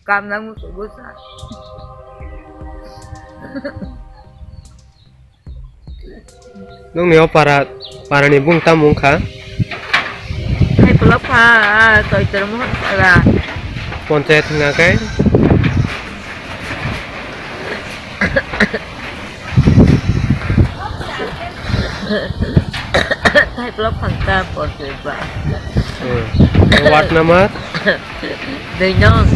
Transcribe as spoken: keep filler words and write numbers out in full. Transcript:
Kamna musugo sa. Nungni o para, parani bung tamo wngkha? Hai pula pha, Choitro Mohon para. Ponchayat hwnga khe? Thaiplok phangta portoi ba. Hmm. Ward number? Dui nong.